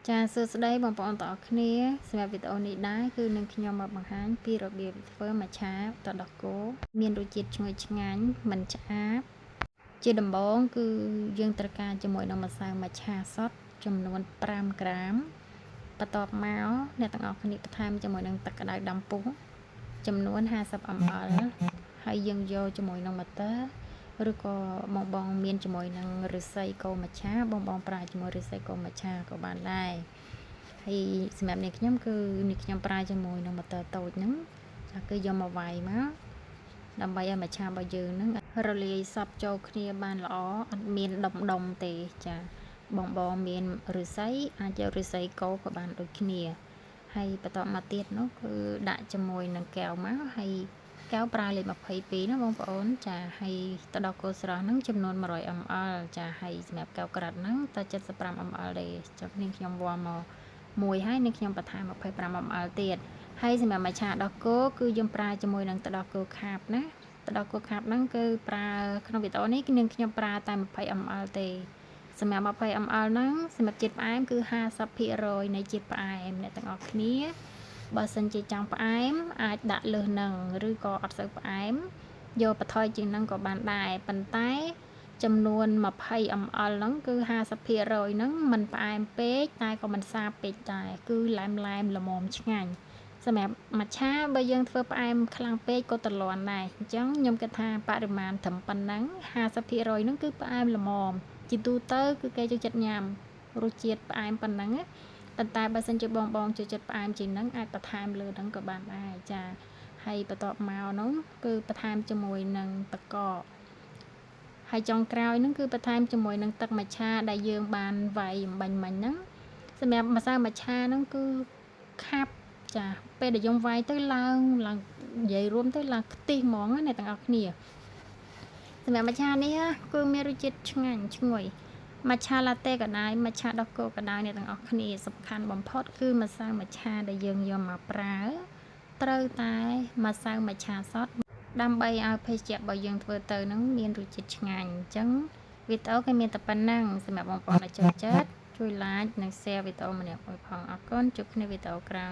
ចាសួស្តីបងប្អូនទាំងអស់គ្នាសម្រាប់វីដេអូនេះដែរគឺនឹងខ្ញុំមកបង្ហាញពីរបៀបធ្វើមច្ឆាទឹកដោះគោមានរសជាតិឈ្ងុយឆ្ងាញ់មិនឆ្អាបជាដំបូងគឺយើងត្រូវការជាមួយនឹងម្សៅមច្ឆាសុទ្ធចំនួន5ក្រាមបន្ទាប់មកអ្នកទាំងអស់គ្នាបន្ថែមជាមួយនឹងទឹកក្តៅដាំពុះចំនួន50 ml ហើយយើងយកជាមួយនឹងម្ទះឬក៏បងបងមានជាមួយនឹងឫស្សីកូរមច្ឆាបងបងប្រើជាមួយឫស្សីកូរមច្ឆាក៏បានដែរហើយសម្រាប់នេះខ្ញុំគឺនេះខ្ញុំប្រើជាមួយនឹងម្ទះតូចហ្នឹងចាគឺយកមកវាយមកដើម្បីឲ្យមច្ឆារបស់យើងហ្នឹងរលាយសព្វចូលគ្នាបានល្អអត់មានដុំដុំទេចាបងបងមានឫស្សីអាចយកឫស្សីកូរក៏បានដូចគ្នាហើយបន្តមកទៀតនោះគឺដាក់ជាមួយនឹងកែវមកហើយកែវប្រើលេខ22ណាបងប្អូនចាហើយទឹកដោះគោស្រស់ហ្នឹងចំនួន100 ml ចាហើយសម្រាប់កែវក្រាត់ហ្នឹងតែ75 ml ទេចាំនាងខ្ញុំវាស់មកមួយហើយនាងខ្ញុំបន្ថែម25 ml ទៀតហើយសម្រាប់មច្ឆាដោះគោគឺយើងប្រើជាមួយនឹងទឹកដោះគោខាបណាទឹកដោះគោខាបហ្នឹងគឺប្រើក្នុងវីដេអូនេះនាងខ្ញុំប្រើតែ20 ml ទេសម្រាប់20 ml ហ្នឹងសម្រាប់ជាតិផ្អែមគឺ50%នៃជាតិផ្អែមអ្នកទាំងអស់គ្នាបើសិនជាចង់ផ្អែមអាចដាក់លើសនឹងឬក៏អត់សូវផ្អែមយកបន្ថយជាងនឹងក៏បានដែរប៉ុន្តែចំនួន20 ml ហ្នឹងគឺ50%ហ្នឹងមិនផ្អែមពេកតែក៏មិនសាបពេកដែរគឺឡែមឡែមល្មមឆ្ងាញ់សម្រាប់មច្ឆាបើយើងធ្វើផ្អែមខ្លាំងពេកក៏ទ្រលាន់ដែរអញ្ចឹងខ្ញុំគិតថាបរិមាណត្រឹមប៉ុណ្ណឹង50%ហ្នឹងគឺផ្អែមល្មមជាទូទៅគឺគេចូលចិត្តញ៉ាំរសជាតិផ្អែមប៉ុណ្ណឹងណាប៉ុន្តែបើសិនជាបងបងចូលចិត្តផ្អែមជាងហ្នឹងអាចបន្ថែមលើហ្នឹងក៏បានដែរចាហើយបន្ទាប់មកនោះគឺបន្ថែមជាមួយនឹងទឹកកកហើយចុងក្រោយហ្នឹងគឺបន្ថែមជាមួយនឹងទឹកមច្ឆាដែលយើងបានវាយអំបញ្ញមិញហ្នឹងសម្រាប់ម្សៅមច្ឆាហ្នឹងគឺខាប់ចាពេលដែលយើងវាយទៅឡើងឡើងនិយាយរួមទៅឡើងខ្ទិះហ្មងណាអ្នកទាំងអស់គ្នាសម្រាប់មច្ឆានេះគឺមានរសជាតិឆ្ងាញ់ឈ្ងុយមច្ឆាឡាតេក៏ដែរមច្ឆាដោះគោក៏ដោយអ្នកទាំងអស់គ្នាសំខាន់បំផុតគឺម្សៅមច្ឆាដែលយើងយកមកប្រើត្រូវតែម្សៅមច្ឆាសុទ្ធដើម្បីឲ្យភេសជ្ជៈរបស់យើងធ្វើទៅនឹងមានរសជាតិឆ្ងាញ់អញ្ចឹងវីដេអូគឺមានតែប៉ុណ្ណឹងសម្រាប់បងប្អូនដែលចូលចិត្តជួយ like និង share វីដេអូម្នាក់មួយផងអរគុណជួបគ្នាវីដេអូក្រោយ។